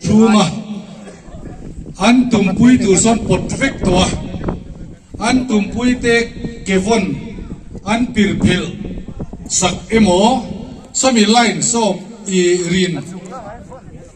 Chhunga an tumpui tur sawn pawt vek tawh a, an tumpui te ke vawn an pir phelh sak emaw sawmi line sawm i rin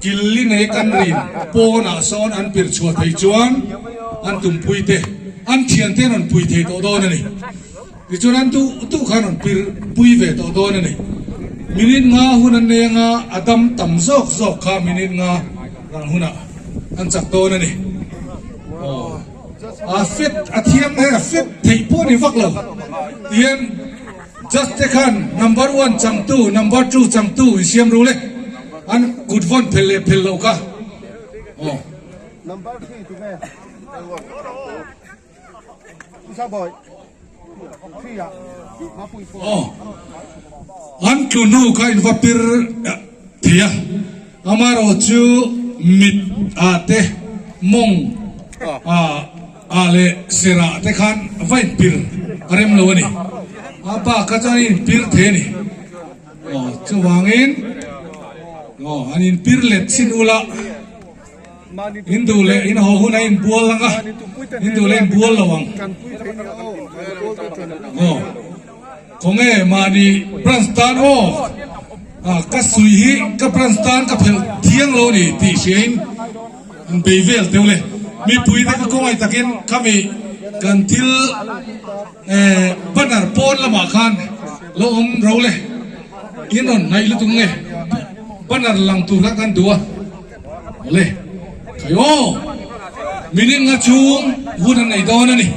kil li nei kan rin pawnah sawn an pir chhuah thei chuan an tumpui te an thiante an rawn pui thei tawh dawn a ni. Tichuan an duh duh khan rawn pir pui ve tawh dawn a ni. Minute nga hun an nei anga a dam tam zawk zawk kha minute nga rang hunah an chak dawn a ni. Aw a fit a thiam he a fit theih pawh a ni vak lo. Tihian judge te khan number one changtu number two changtu insiam ru le an kut vawn phel leh phel loh kha. Aw. Number three tu nge? Aw, an tlu hnu kha in va pir thei a, amaherawh chu mit ah te mawng ah leh serh ah te khan va in pir a rem lo a ni, a bak kha chuan in pir thei a ni, aw chuvangin aw an in pir let chhin ula. In duh leh in haw hun a in bual ang a, in duh leh in bual lo ang. Aw, khawnge mahni branch tan aw, ah ka sui hi ka branch tan ka phelh thiang lo ni tih hria in an bei vel teuh le. Mipui te ka khawngaih takin khami kan thil eh banner pawn lamah khan lo awm ro le, in rawn hnaih lutuk nge banner lang tur kha kan duh a. Awle, khai aw, minute nga chhung hun an nei dawn a ni.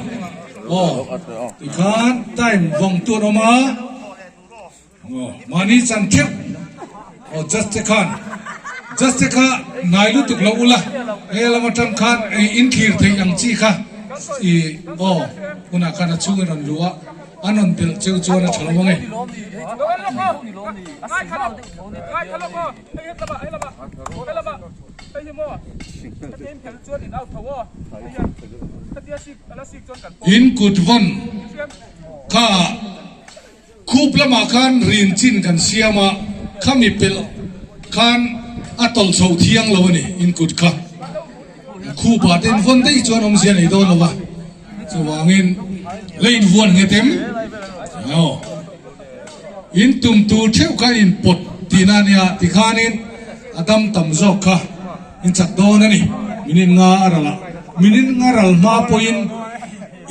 Aw, tikhan time vawng tu an awm a, aw, mahni chan theuh, aw judge te khan, judge te kha ngai lutuk lo ula, he lam atang khan ei in thlir theih ang chi kha i aw hunah khan a chhung in rawn luh a, an rawn belh cheu chuan a tha lo ang e. In kut vawn kha khup lamah khan rin chin kan siam a, khami pelh khan a tawlh chho thiang lo a ni in kut kha. Khupa te in vawn daih chuan awmzia nei dawn lo va, chuvangin la invuan nghet em? Aw. In tum tur theuh kha in pawt tihna a nia tikhanin a dam tam zawk kha in chak dawn a ni. Minute nga a ral a, minute nga ral hma pawhin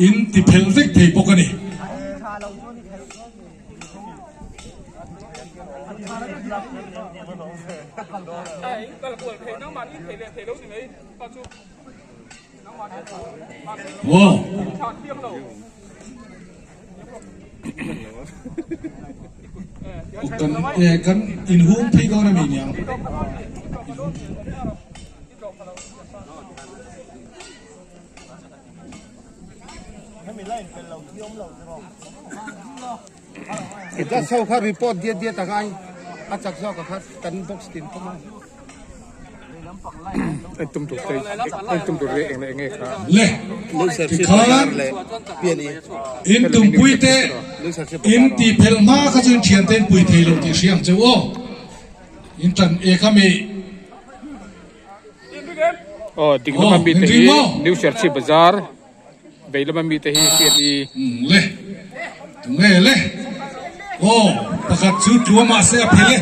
in ti phelh vek thei bawk a ni. Wow. Kan eh kan inhung phei dawn a mi niang. Ita so kha report diat diat a ngai a chak zawk a kha kan box tin khawm a. En tum tur te en tum tur te eng leh eng nge kha. Le tikhan in tumpui te in ti phelh hma kha chu in thian te in pui thei lo tih hria ang che u aw. In tan e kha mi. Aw dik lama mi te hi New Serchhip Bazar vei lama mi te hi hriat i. Le tunge le aw pakhat chu tlua mahse a phel e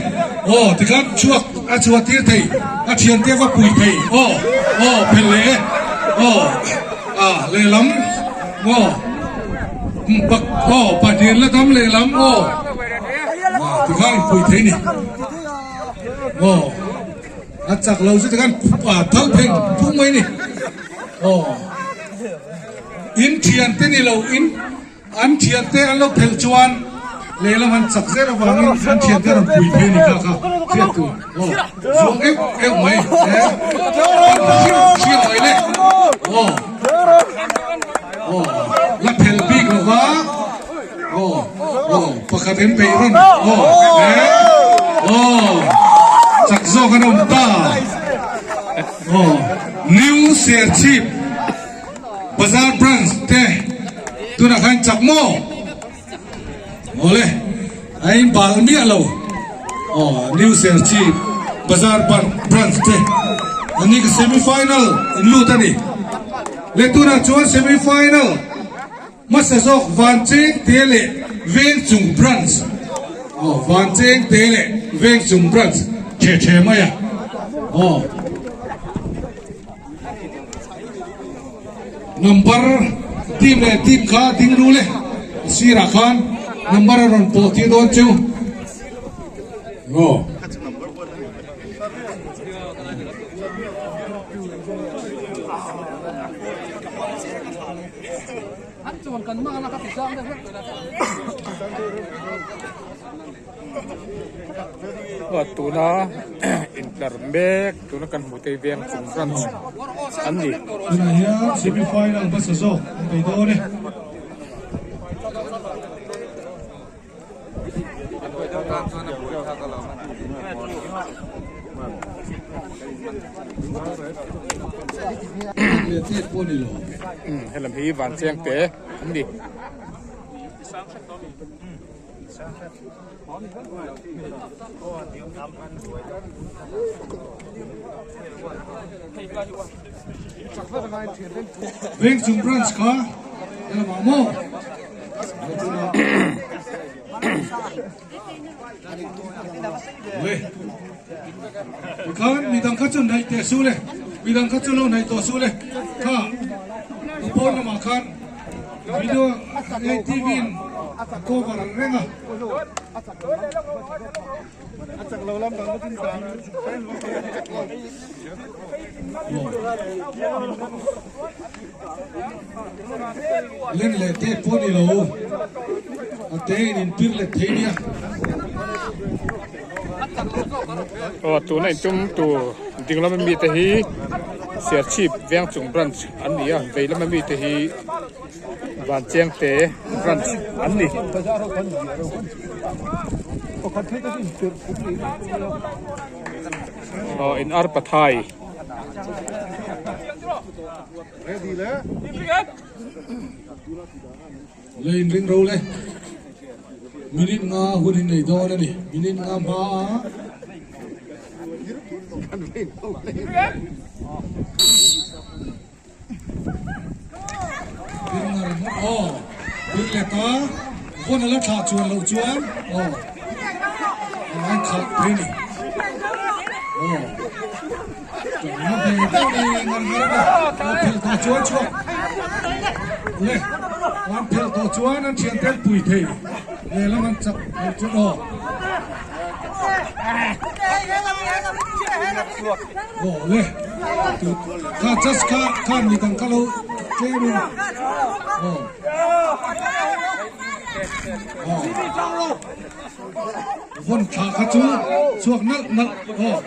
aw tikhan chhuak a chhuah tir thei a thian te va pui thei aw aw phel leh e aw a lehlam aw pak aw pahnih la dam lehlam aw tikhan pui thei ni aw. A chak lo chu tikhan thal pheng phung mai ni. Aw. In thian te ni lo in an thian te an lo phelh chuan lehlam an chak zel avangin an thian te rawn pui phei ni kha kha. Hriat tur aw zuang euh euh mai e hriat mai le aw aw la phel bik lo va aw aw pakhat in peih rawn aw e aw chak zawk an awm ta aw New Serchhip Bazar Branch te tunah khan chak maw. Awle, a in bal miah lo. Aw, New Serchhip Bazar Branch te an ni ka semi final in lut a ni. Le tunah chuan semi final hmasa zawk Vancheng te leh Vengchung Branch. Aw, Vancheng te leh Vengchung Branch the the mai a. Aw. Number team leh team kha ding ru le a sirah khan number a rawn pawh tir dawn chu aw. Tuna intlar mek tuna kan hmuh te hi veng chung branch an ni. Tunah hian semi final hmasa zawk an bei dawn e. Helam hi Vancheng te an ni. Veng chung branch kha helamah maw le tikhan midang kha chu hnaih teh su le midang kha chu lo hnaih tawh su le kha a pawn lamah khan Video hei TV in a cover reng a. Len leh te pawh ni lo a te in in pir let thei nia. Aw tuna intum tur dinglam ami te hi Serchhip Vengchung branch an ni a veilam ami te hi Vanchengte branch an ni. Aw in ar pathai. Lei in ring ro le. Minute nga hun in nei dawn a ni. Minute nga hma a. Bir ngar ngar aw. Bir let a. Vawn a la thlah chuan loh chuan aw. A ngai khalh thei a ni. Aw. Ṭanna ve deuh ni ngar ngar a ni. Aw phelh tawh chuan chhuak. Le. An phelh tawh chuan an thian te an pui thei. Lehlam an chak loh chuan aw. Aw le. Kha just kha khan mi dang kha lo tlem in. Aw. Aw. Vawn thla kha chu chhuak nalh nalh aw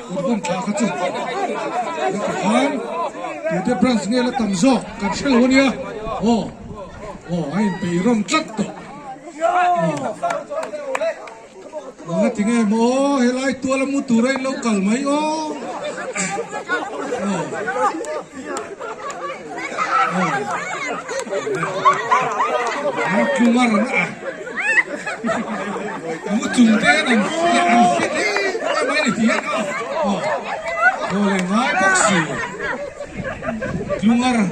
kut vawn thla kha chu heti khan tute branch nge la tam zawk kan hre lo ania aw aw a inpeih rawn tlat tawh aw eng ti nge maw helai tual a mu tur a in lo kal mai aw aw aw an tlung a rawn a. Mu chung te an an an fit em em mai ni ti hian aw aw aw le ngai bawk si tlungar aw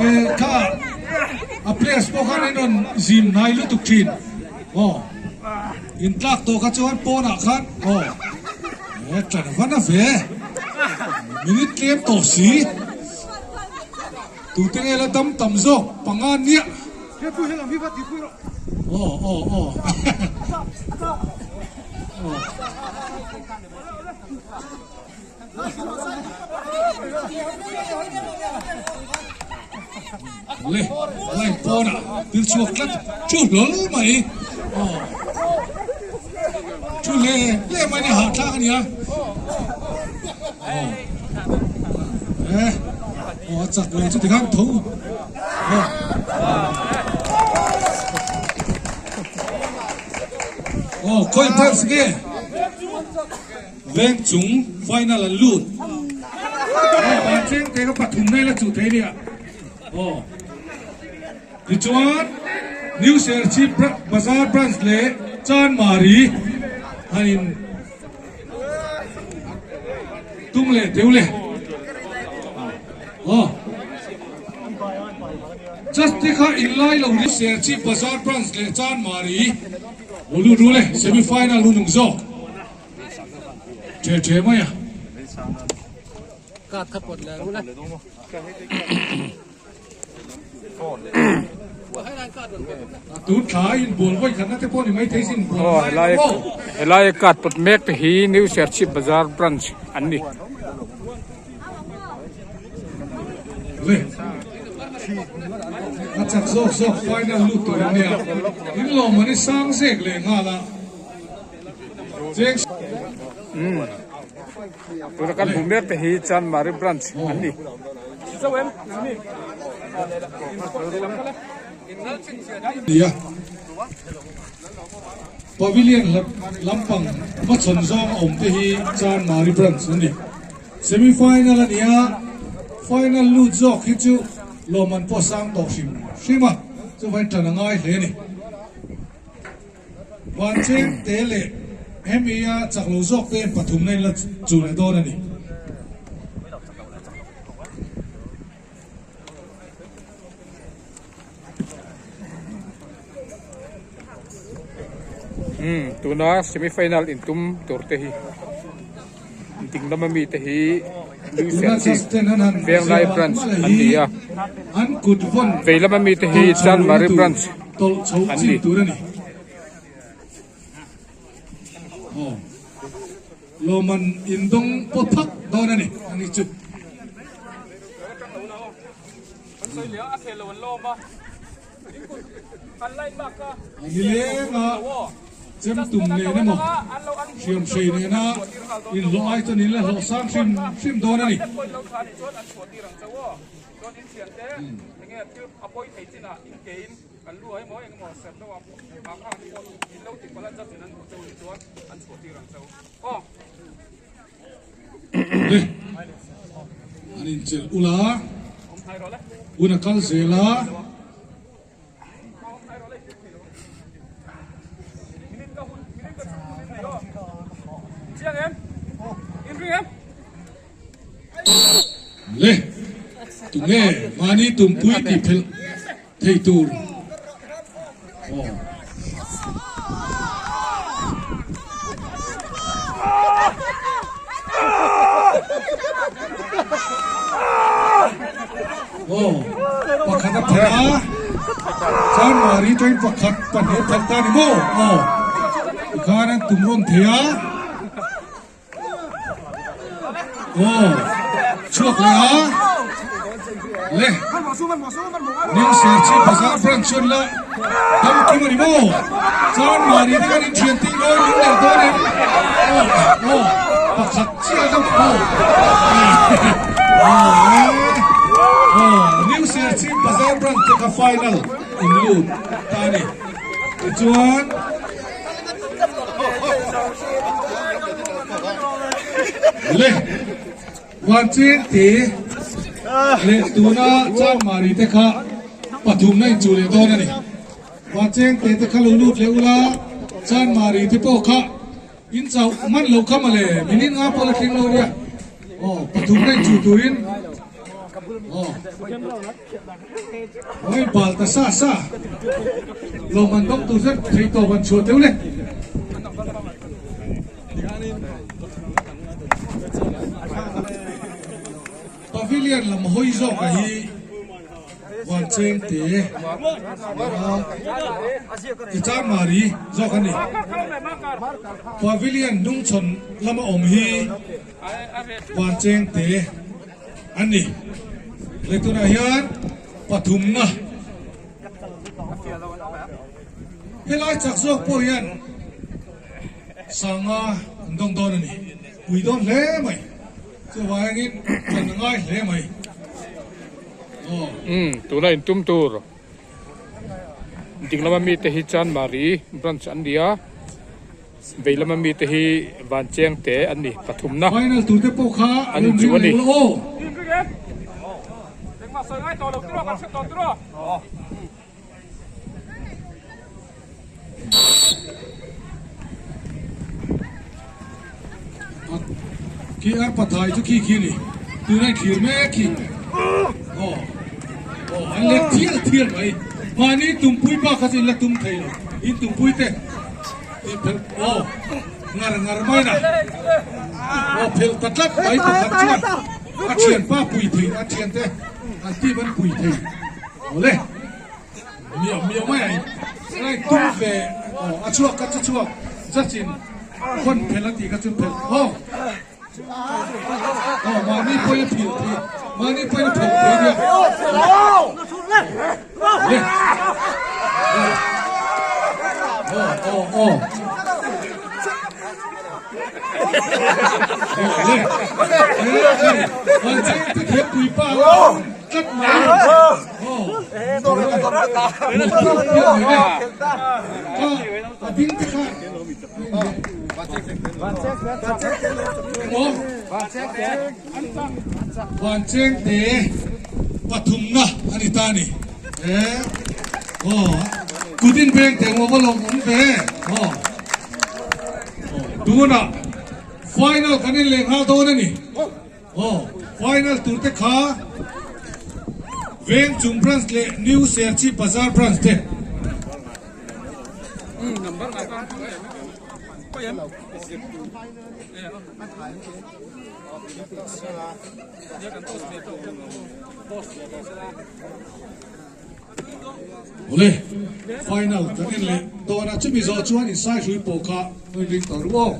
e kha a players pawh khan an rawn zim hnai lutuk thin aw in tlak tawh kha chuan pawnah khan aw e ṭan van a ve minute tlem tawh si. Tute nge la dam tam zawk panga nia. Aw aw aw. Le line pawnah thil chhuak tlat chu hlawl mai aw chu hle hle mai ni hahthlak a nia aw eh aw a chak lo chu tikhan tho aw aw khawi branch nge Veng chung final an lut. Aw van cheng te ka pathum na ila chuh thei nia. Aw. Tichuan New Serchhip Bazar Branch leh Chanmari han in tum leh teu le. Aw. Just te kha in lai lo New Serchhip Bazar Branch leh Chanmari lo lut ru le semi final hun nung zawk. Ṭhe ṭhe mai a. Tun thla inbual vawi khatna te pawh ni mai thei sin bual Aw helai helai card pawt mek te hi New Serchhip Bazar branch an ni. Le a chak zawk zawk final lut tur an nia in lawm an i sang zek leh nghal a. Tuna kan hmuh mek te hi Chanmari branch an ni. Nia Pavilion lampang hmachhawn zawng a awm te hi Chanmari branch an ni. Semi final a ni a, final lut zawk hi chu lawmman pawh sang tawh hrim hrim a, chuvangin tan a ngai hle a ni. Vancheng te leh hemi a chak lo zawk te pathumna in la chu leh dawn a ni. Umm tuna semi final intum tur te hi ding lama mi te hi New Serchhip Venglai branch an ni a vei lama mi te hi Chanmari branch an ni. Lawman indawng pawh phak dawn a ni ani chu. Nileng a chem tum nen emaw hriam hrei nena inhlawh ai chuan in la hlawh sang hrim hrim dawn a ni. Le an inchelh ula hun a kal zel a. Le tunge mahni tumpui tih phelh thei tur aw. Aw pakhat a phelh a Chanmari train pakhat pahnih a phelh ta a ni maw aw tikhan an tum rawn thei a Aw, chhuak leh a, le, New Serchhip Bazar Branch chuan la dam kim a ni maw? Chuan mahni te khan inthian tih dawn in leh dawn em? Aw, aw, pakhat chiah deuh aw, aw, aw, New Serchhip Bazar Branch te kha final in lut ta a ni. Tichuan. Le Vancheng te leh tuna Chanmari te kha pathumna inchuh leh dawn a ni. Vancheng te te kha lo lut leh ula, Chanmari te pawh kha in chauh man loh kha mawle, minute nga pawh la thleng lo nia. Aw, pathumna inchuh turin aw. Oi bal ta sa sa lawm an dawng tur zet thei tawp an chhuah teuh le. Pavilion lam hawi zawk a hi van cheng te i char mari zawk a ni. Pavilion hnungchhawn lama awm hi van cheng te a ni. Leh tunah hian. Pathumna. Helai chak zawk pawh hian sanga an dawng dawn a ni. Pui dawn hle mai. Chuvangin ṭan a ngai hle mai. Aw. Umm tuna intum tur ding lama mite hi Chanmari branch an ni a, vei lama mite hi Vanchengte an ni pathumna Final tur te pawh kha an inchuh a ni. Aw. Khi ar pathai chu khi khi a ni tuna thlir mek hi aw aw an let thial thial mai mahni tumpui bak kha chu in la tum thei lo in tumpui te tih phelh aw ngar ngar mai na aw phelh ta tlat mai pakhat chuan a thianpa pui thei a thiante an team an pui thei awle. Miau miau mai a in tum ve aw a chhuak kha chu chhuak judge in khawn phelh a tih kha chu phelh aw aw mahni pawhin a phil thei mahni pawhin a phelh thei nia le aw aw aw le le te thiam pui pa tlat mai Vanchengte pathumna a ni ta a ni e aw kut in veng teh maw va lawm awm ve aw tunah final kan in leh nghal dawn a ni. Aw, final tur te kha Vengchung branch leh New Serchhip Bazar branch te. Awle, final kan en leh dawn a, chumi zawh chuan insai hrui pawh kha rawn ring tawh ru aw.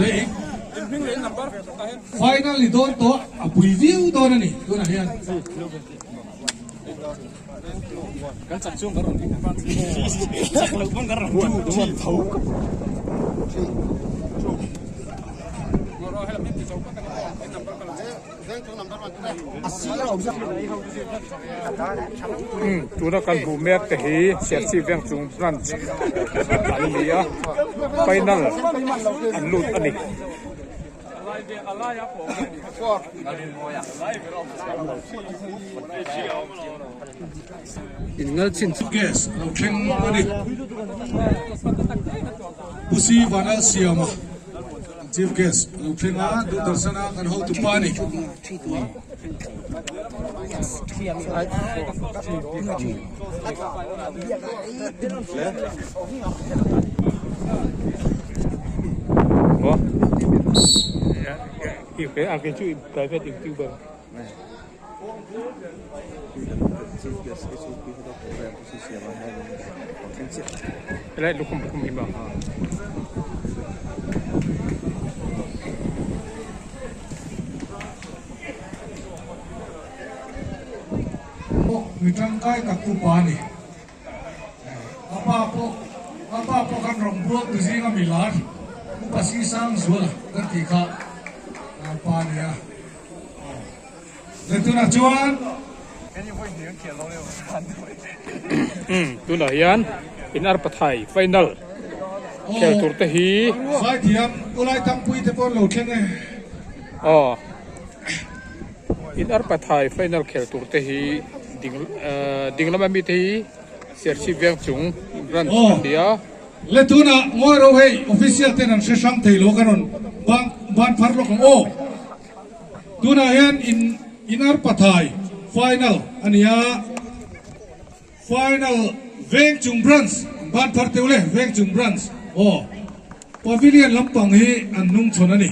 Leh final ni dawn tawh a pui viau dawn a ni tunah hian. Tuna kan hmuh mek te hi Serchhip Vengchung branch an ni a final an lut a ni. Gas lo thleng a ni. Pu Si Vanal Siama Chief Guest lo thleng a, Doordarshan a kan hotu pa a ni. Pawh mi tangkai tak upa a ni. A pa pawh a pa pawh khan rawngbâwl tu zinga mi lar upa Sisang Zuala kan tih kha a pa a ni a. Le tunah chuan. Tunah hian in arpathai final khel tur te hi. Zaithiam Ulai Thangpui te pawh an lo thleng e. Aw. In arpathai final khel tur te hi ding ding lama mi te hi Serchhip veng chung branch an ni a. Le tunah ngawi ro hei official ten an hre hrang thei lo kan rawn ban phar lawk ang aw. Tunah hian in in arpathai final a ni a. Final Vengchung Branch an ban phar teuh le Vengchung Branch aw Pavilion lampang hi an hnung chhawn a ni.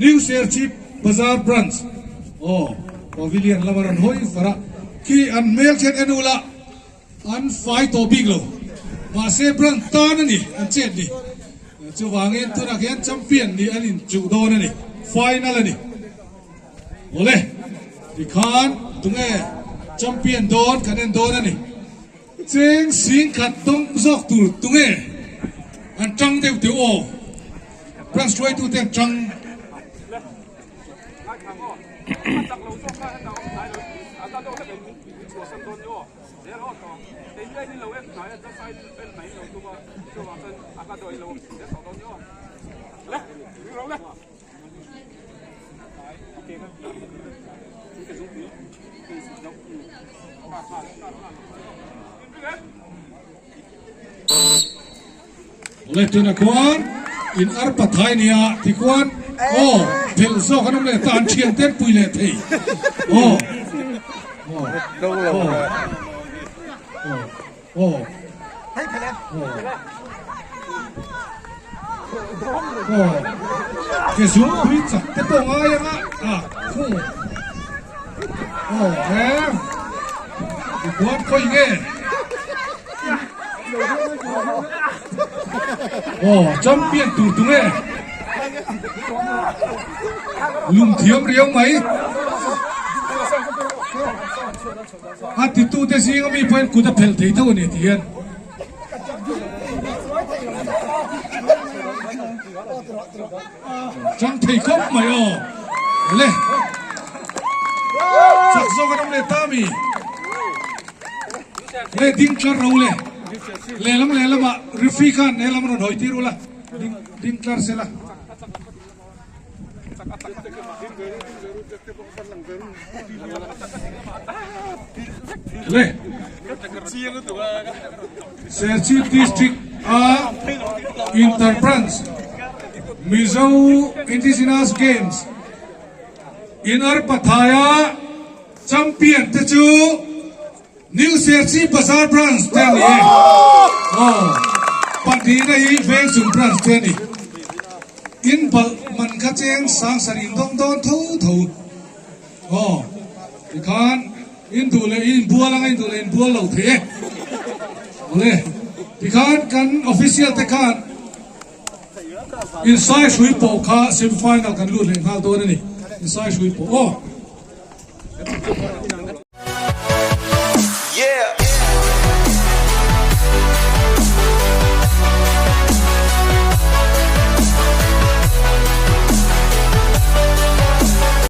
New Serchhip Bazar Branch aw Pavilion lama rawn hawi far a khi an hmel khian en ula an fai tawh bik lo mahse branch tan a ni an chet ni. Chuvangin tunah khian champion nih an inchuh dawn a ni, final a ni. Awle, tikhan tunge champion dawn kan en dawn a ni. Cheng sing khat dawng zawk tur tunge an tang deuh teuh aw. Branch hruaitute an tang. Awle tuna khuan in arpa thai nia tikhuan aw phelh zawk an awm leh ta an thian te an pui leh thei aw aw aw aw aw ke zungpui chak te pawh ngai anga a khu aw he tikhuan khawi nge Aw champion tur tu nge lungthiam riau mai a titu te zinga mi pawhin kut a phelh thei tho a ni ti hian chang thei khawp mai aw le chak zawk an awm leh ta mi. Le ding tlar ro le. Lehlam lehlamah referee khan helam rawn hawi tir ula ding ding tlar sela. Le Serchhip District a Inter Branch Mizo Indigenous Games in Arpathaia Champion te chu New Serchhip Bazar Branch te a ni e. Aw, pahnihna hi Vengchung Branch te a ni. In balh man kha cheng sang sarih dawng dawn tho tho. Aw, tikhan in duh leh in inbual anga in duh leh inbual lo thei e. Awle, tikhan kan official te khan insai hrui pawh kha semi final kan lut leh nghal dawn a ni. Insai hrui pawh aw.